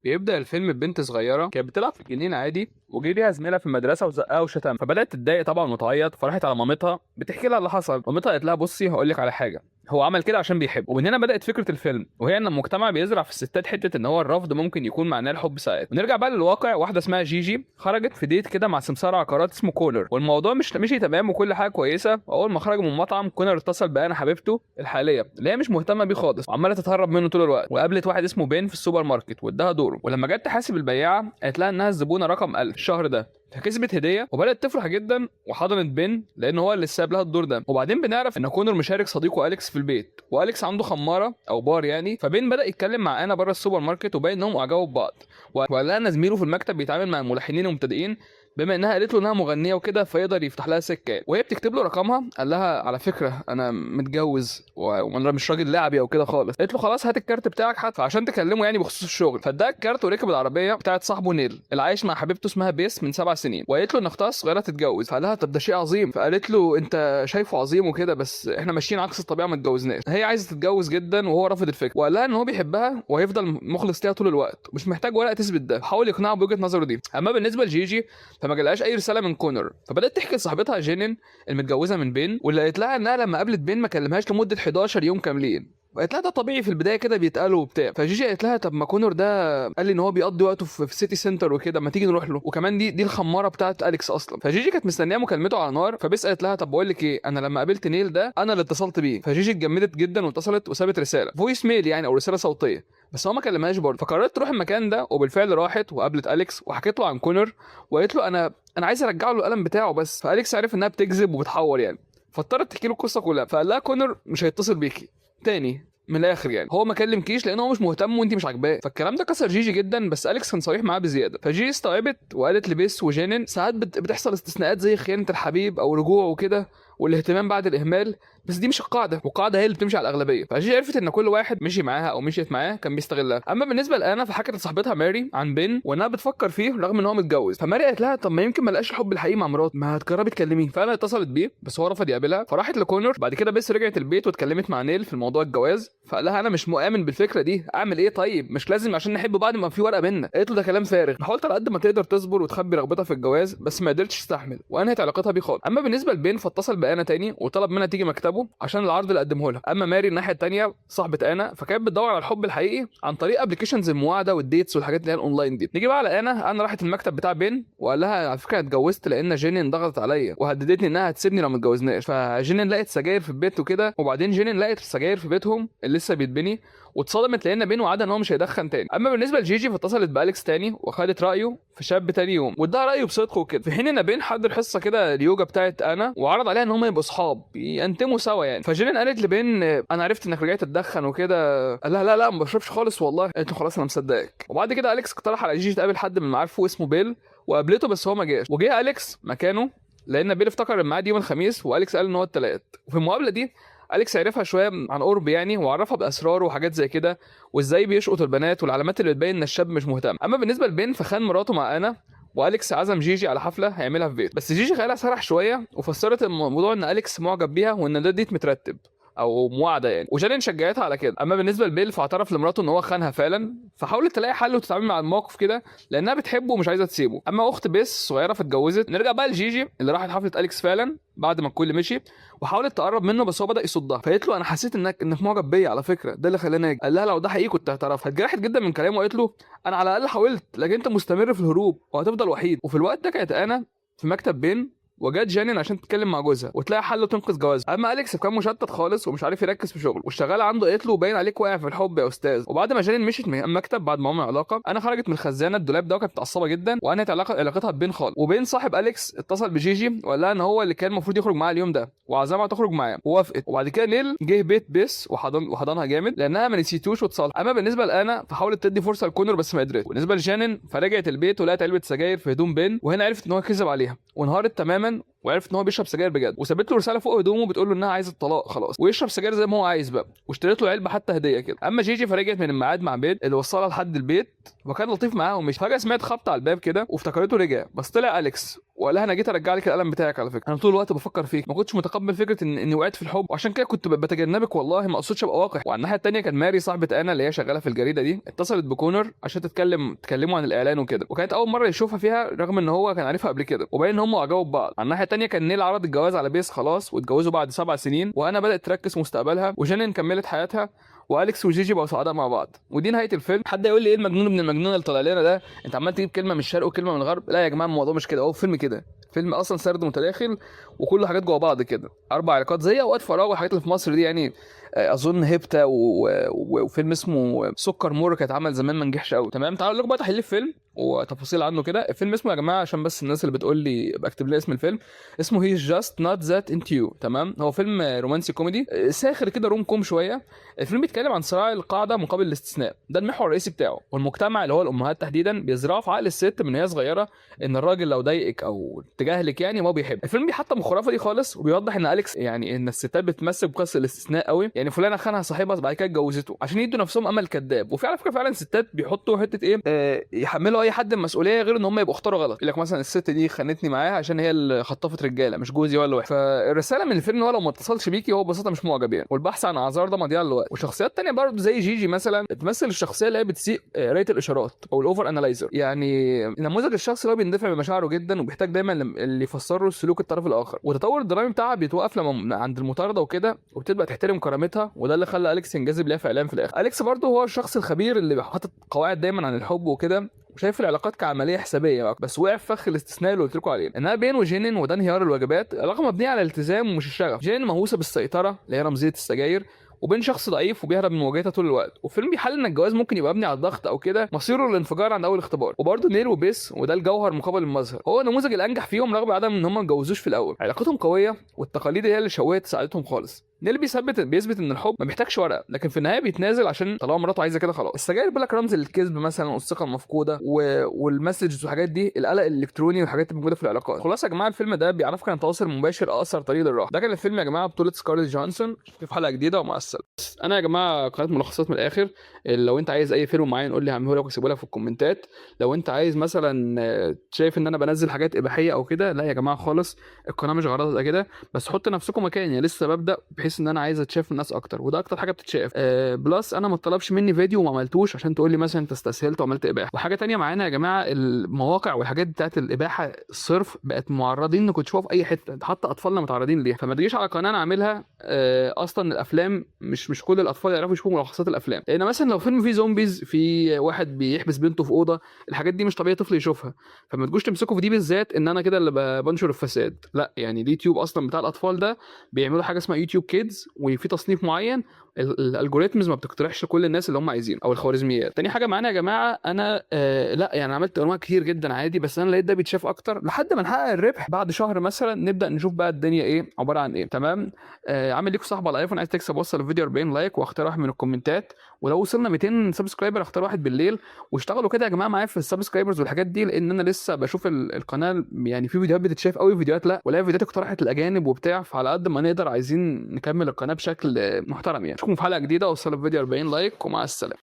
بيبدا الفيلم ببنت صغيرة كانت بتلعب في الجنينة عادي، وجه ليها زميلها في المدرسة وزقها وشتمها، فبدات تتضايق طبعا وتعيط. فراحت على مامتها بتحكي لها اللي حصل. مامتها قالت لها بصي هقول لك على حاجه، هو عمل كده عشان بيحب. ومن هنا بدات فكرة الفيلم، وهي ان المجتمع بيزرع في الستات حتة ان هو الرفض ممكن يكون معناه الحب ساعات. ونرجع بقى للواقع. واحدة اسمها جيجي خرجت في date كده مع سمسار عقارات اسمه كونر، والموضوع مش مشي تمام وكل حاجة كويسة. واول ما خرجوا من المطعم كونر اتصل بانا حبيبته الحالية اللي هي مش مهتمة بيه خالص وعماله تتهرب منه طول الوقت. وقابلت واحد اسمه بين في السوبر ماركت واداها دوره، ولما جت تحاسب البياعه قالت لها انها الزبونه رقم 1000 الشهر ده، فكسبت هديه وبدات تفرح جدا وحضنت بين لان هو اللي ساب لها الدور ده. وبعدين بنعرف ان كونر مشارك صديقه اليكس في البيت، واليكس عنده خمارة او بار يعني. فبين بدا يتكلم مع انا بره السوبر ماركت وباين انهم اعجبوا ببعض، وقال لها ان زميله في المكتب بيتعامل مع الملحنين المبتدئين، بما انها قالت له انها مغنيه وكده فيقدر يفتح لها سكة يعني. وهي بتكتب له رقمها قال لها على فكرة انا متجوز وانا مش راجل لعبي او كده خالص. قالت له خلاص هات الكارت بتاعك حتى عشان تكلمه يعني بخصوص الشغل. فاداها الكارت وركب العربية بتاعت صاحبه نيل اللي عايش مع حبيبته اسمها بيس من 7 سنين، وقالت له ان اختها الصغيرة تتجوز. فقال لها طب ده شيء عظيم. فقالت له انت شايفه عظيم وكده بس احنا ماشيين عكس الطبيعة ما اتجوزناش. هي عايزه تتجوز جدا وهو رافض الفكرة، وقال لها ان هو بيحبها وهيفضل مخلص ليها طول الوقت ومش محتاج ورقة تثبت ده. حاول يقنعه بوجهه نظره دي. اما بالنسبة لجيجي فما جالهاش اي رسالة من كونر، فبدات تحكي لصاحبتها جينين المتجوزه من بين، واللي قالت لها انها لما قابلت بين ما كلمهاش لمدة 11 يوم كاملين. وقالت لها ده طبيعي في البداية كده بيتقالوا وبتاع. فجيجي قالت لها طب ما كونر ده قال لي ان هو بيقضي وقته في city center وكده، ما تيجي نروح له، وكمان دي الخماره بتاعت اليكس اصلا. فجيجي كانت مستنيه مكالمته على نار. فبس قالت لها طب بقول لك ايه، انا لما قابلت نيل ده انا اللي اتصلت بيه. فجيجي اتجمدت جدا واتصلت وسابت رسالة voice mail يعني او رسالة صوتية، بس هو ما كلمهاش برضه. فقررت تروح المكان ده، وبالفعل راحت وقابلت اليكس وحكت له عن كونر، وقالت له انا عايز ارجع له القلم بتاعه بس. فاليكس عرف انها بتكذب وبتحور يعني، فاضطرت تحكي له القصة كلها. فقال لها كونر مش هيتصل بيكي تاني من الاخر يعني، هو ما كلمكيش لان هو مش مهتم وانت مش عاجباه. فالكلام ده كسر جيجي جدا، بس اليكس كان صريح معاه بزيادة. فجيجي استوعبت وقالت لبيس وجينين ساعات بتحصل استثناءات زي خيانة الحبيب او رجوعه وكده والاهتمام بعد الاهمال، بس دي مش القاعدة، والقاعدة هي اللي بتمشي على الاغلبية. فجيجي عرفت ان كل واحد مشي معاها او مشيت معاه كان بيستغلها. اما بالنسبة لانا فحكت لصاحبتها ماري عن بين وانها بتفكر فيه رغم ان هو متجوز. فماري قالت لها طب ما يمكن ما لقاش الحب الحقيقي مع مراته، ما هتجربي تكلميه. فانا اتصلت بيه بس هو رفض يقابلها، فراحت لكونر. بعد كده بس رجعت البيت واتكلمت مع نيل في الموضوع الجواز، فقال لها انا مش مؤمن بالفكرة دي، اعمل ايه طيب؟ مش لازم عشان نحب بعض ما في ورقة بينا. قالت له ده كلام فارغ. حاولت على قد ما تقدر تصبر وتخبي رغبتها في الجواز بس ما قدرتش تستحمل وانهت علاقتها بيه خالص. اما بالنسبة لبين فاتصل بانا تاني وطلب منها تيجي مكتبه عشان العرض اللي قدمه لها. اما ماري الناحية التانية صاحبه انا فكانت بتدور على الحب الحقيقي عن طريق applications المواعده وال dates والحاجات اللي هي الاونلاين دي. نيجي بقى على انا. انا راحت المكتب بتاع بين وقال لها على فكرة انا اتجوزت لان جينين ضغطت عليا وهددتني انها هتسيبني لو ما اتجوزناش. فجينين لقت سجاير في البيت وكده، وبعدين جينين لقت سجاير في بيتهم اللي لسه بيتبني واتصدمت لان بين وعدها ان هو مش هيدخن تاني. اما بالنسبة لجيجي فاتصلت باليكس تاني وخدت رايه في شاب تاني يوم واداها رايه بصدق وكده، في حين ان بين حضر حصة كده اليوجا بتاعت انا وعرض عليها ان هم يبقوا اصحاب ينتموا سوا يعني. فجينين قالت لبين انا عرفت انك رجعت تدخن وكده، قال لها لا لا ما بشربش خالص والله. قالت له خلاص انا مصدقك. وبعد كده اليكس اقترح على جيجي تقابل حد من معارفه اسمه بيل وقابلته بس هو ما جاش، وجه اليكس مكانه لان بيل افتكر الميعاد يوم الخميس واليكس قال ان هو الثلاث. وفي المقابلة دي اليكس عرفها شوية عن قرب يعني وعرفها باسراره وحاجات زي كده وازاي بيشقط البنات والعلامات اللي بتبين ان الشاب مش مهتم. اما بالنسبة لبين فخان مراته مع انا، واليكس عزم جيجي على حفلة هيعملها في بيته، بس جيجي خيالها سرح شوية وفسرت الموضوع ان اليكس معجب بيها وان ده date مترتب او مواعده يعني، وجانين شجعتها على كده. اما بالنسبة لبيل فاعترف لمراته ان هو خانها فعلا، فحاولت تلاقي حل وتتعامل مع الموقف كده لانها بتحبه ومش عايزه تسيبه. اما اخت بيس صغيرة فاتجوزت. نرجع بقى لجيجي اللي راحت حفلة اليكس فعلا بعد ما الكل مشي، وحاولت تقرب منه بس هو بدا يصدها. فقالت له انا حسيت انك معجب بيا على فكرة، ده اللي خلاني اجي. قال لها لو ده حقيقي كنت هعترف. اتجرحت جدا من كلامه وقالت له انا على الاقل حاولت، لكن انت مستمر في الهروب وهتفضل وحيد. وفي الوقت ده كانت انا في مكتب بين وجات جانين عشان تتكلم مع جوزها وتلاقي حل وتنقذ جوازها. اما اليكس كان مشتت خالص ومش عارف يركز في شغله، والشغاله عنده قالت له باين عليك واقع في الحب يا استاذ. وبعد ما جانين مشيت من المكتب بعد ما عملوا علاقة، انا خرجت من الخزانة الدولاب ده وكانت متعصبه جدا وانهت علاقتها ببين خالص. وبين صاحب اليكس اتصل بجيجي وقال لها ان هو اللي كان المفروض يخرج معاها اليوم ده وعزمها تخرج معاه ووافقت. وبعد كده نيل جه بيت بيس وحضنها جامد لانها ما نسيتوش وتصالح. اما بالنسبة لانا فحاولت تدي فرصة لكونر بس ما قدرتش. وبالنسبة لجانين فرجعت البيت ولقت علبة سجاير في هدوم بين، وهنا عرفت ان هو كذب عليها وانهارت تماما وعرفت ان هو بيشرب سجاير بجد، وسابت له رسالة فوق هدومه بتقول له انها عايزه الطلاق خلاص ويشرب سجاير زي ما هو عايز بقى، واشتريت له علبة حتى هديه كده. اما جيجي فرجعت من الميعاد مع بيت اللي وصلها لحد البيت وكان لطيف معاها ومشي. فجاة سمعت خبط على الباب كده وافتكرته رجع، بس طلع اليكس وقال لها انا جيت ارجع لك القلم بتاعك، على فكرة انا طول الوقت بفكر فيك، ما كنتش متقبل فكرة ان اني وقعت في الحب، وعشان كده كنت بتجنبك، والله ما اقصدش ابقى وقح. وعلى الناحية الثانية كان ماري صاحبه انا اللي هي شغالة في الجريدة دي، اتصلت بكونر عشان تكلموا عن الاعلان وكده، وكانت اول مرة يشوفها فيها رغم ان هو كان عارفها قبل كده، وباين ان هم عجبوا ببعض. على الناحية الثانية كان نيل عرض الجواز على بيس خلاص، واتجوزوا بعد 7 سنين، وانا بدات تركز في مستقبلها، وجانين كملت حياتها، واليكس وجيجي بقوا سعداء مع بعض. ودي نهاية الفيلم. حد يقول لي ايه المجنون ابن المجنون اللي طالع لنا ده، انت عمال تجيب كلمة من الشرق وكلمه من الغرب. لا يا جماعة الموضوع مش كده، هو فيلم كده، فيلم اصلا سرد متداخل وكله حاجات جوه بعض كده، 4 علاقات زي اوقات فراغ والحاجات اللي في مصر دي يعني. اظن هيبتا وفيلم اسمه سكر مور كانت عمل زمان ما نجحش قوي. تمام، تعالوا اقول لكم بقى تحليل الفيلم وتفاصيل عنه كده. الفيلم اسمه يا جماعة عشان بس الناس اللي بتقول لي اكتب لي اسم الفيلم، اسمه He's Just Not That Into You. تمام، هو فيلم رومانسي كوميدي ساخر كده، rom com شوية. الفيلم بيتكلم عن صراع القاعدة مقابل الاستثناء، ده المحور الرئيسي بتاعه. والمجتمع اللي هو الامهات تحديدا بيزرعوا في عقل الست من وهي صغيرة ان الراجل لو ضايقك او تجاهلك يعني ما بيحب. الفيلم بيحطم الخرافة دي خالص، وبيوضح ان اليكس يعني ان الستات بتمثل بقصة الاستثناء قوي، يعني فلانه خانها صاحبها بعد كده اتجوزته عشان يدوا نفسهم امل كذاب. وفي على فكرة فعلا ستات بيحطوا حتة ايه، يحملوا اي حد المسؤولية غير ان هم يبقوا اختاروا غلط. يقول لك مثلا الست دي خانتني معاها عشان هي اللي خطفت رجاله مش جوزي ولا واحد. فالرساله من الفيلم هو لو ما اتصلش بيكي هو ببساطة مش معجب يعني، والبحث عن اعذار ده مضيعة للوقت. وشخصيات تانية برضه زي جيجي مثلا تمثل الشخصية اللي هي بتسيء قرايه الاشارات او ال over analyzer، يعني نموذج الشخص اللي هو بيندفع بمشاعره جدا وبيحتاج دايما اللي يفسر له سلوك الطرف الاخر. وتطور الدرامي بتاعها بيتوقف لما عند المطارده وكده، وبتبدا تحترم كرامتها، وده اللي خلى اليكس ينجذب ليها فعليا في الاخر. اليكس برضه هو الشخص الخبير اللي حاطط قواعد دايما عن الحب وكده، وشايف العلاقات كعمليه حسابيه، بس وقع في فخ الاستثناء اللي قلت لكم عليه. انها بين وجينين، وده انهيار الواجبات، علاقة مبنية على الالتزام ومش الشغف. جينين مهووسه بالسيطره اللي هي رمزية السجاير، وبين شخص ضعيف وبيهرب من مواجهتها طول الوقت. والفيلم بيحلل ان الجواز ممكن يبقى مبني على الضغط او كده، مصيره الانفجار عند اول اختبار. وبرده نيل وبيس، وده الجوهر مقابل المظهر، هو النموذج الانجح فيهم رغم عدم ان هم ما اتجوزوش في الاول. علاقتهم قوية والتقاليد هي اللي شوهت سعادتهم خالص. نيل بيثبت ان الحب ما بيحتاجش ورقة، لكن في النهاية بيتنازل عشان طالما مراته عايزه كده خلاص. السجاير بيقول لك رمز للكذب مثلا، والثقة المفقودة وال messages والحاجات دي، القلق الالكتروني والحاجات اللي موجودة في العلاقات. خلاص يا جماعة الفيلم ده بيعرفك ان التواصل المباشر اقصر طريق للراحة. ده كان الفيلم يا جماعة، بطوله سكارليت جونسون. في حلقة جديدة ومع السلامة. انا يا جماعة قناة ملخصات من الاخر، لو انت عايز اي فيلم معين قول لي هعمله لك واسيبه لك في الكومنتات. لو انت عايز مثلا شايف ان انا بنزل حاجات اباحية او كده، لا يا جماعة خالص، القناة مش غرضها كده، بس حط نفسكم مكاني، لسه ببدا بحيث ان انا عايز اتشاف من الناس اكتر، وده اكتر حاجة بتتشاف. plus انا ما اتطلبش مني فيديو وما عملتوش عشان تقول لي مثلا انت استسهلت وعملت اباحه. وحاجه تانية معانا يا جماعة، المواقع والحاجات بتاعت الاباحة الصرف بقت معرضين انكم تشوفوها في اي حتة، حتى اطفالنا متعرضين ليها، فما تجيش على قناة انا عاملها. اصلا الافلام مش كل الاطفال يعرفوا يشوفوا ملخصات الافلام، لان مثلا لو فيلم فيه zombies، في واحد بيحبس بنته في اوضة، الحاجات دي مش طبيعي طفل يشوفها، فما تجوش تمسكوا في دي بالذات ان انا كده اللي بنشر الفساد. لا يعني اليوتيوب اصلا بتاع الاطفال ده بيعملوا حاجة اسمها YouTube Kids، وفي تصنيف معين، ال algorithms ما بتقترحش كل الناس اللي هم عايزينه او الخوارزميات. تاني حاجة معانا يا جماعة، انا لا يعني عملت انواع كتير جدا عادي، بس انا لقيت ده بيتشاف اكتر لحد ما نحقق الربح بعد شهر مثلا، نبدا نشوف بقى الدنيا ايه عبارة عن ايه. تمام، عامل ليكم صاحب على الايفون، عايز تكسب وصل الفيديو 40 like واختار واحد من الكومنتات، ولو وصلنا 200 subscriber اختار واحد بالليل. واشتغلوا كده يا جماعة معايا في ال subscribers والحاجات دي، لان انا لسه بشوف القناة، يعني في فيديوهات بتتشاف قوي، فيديوهات لا، ولا فيديوهات اقترحت الاجانب وبتاع، فعلى قد ما نقدر عايزين نكمل القناة بشكل محترم يعني. اشوفكم في حلقة جديدة، وصلوا الفيديو 40 like، ومع السلامة.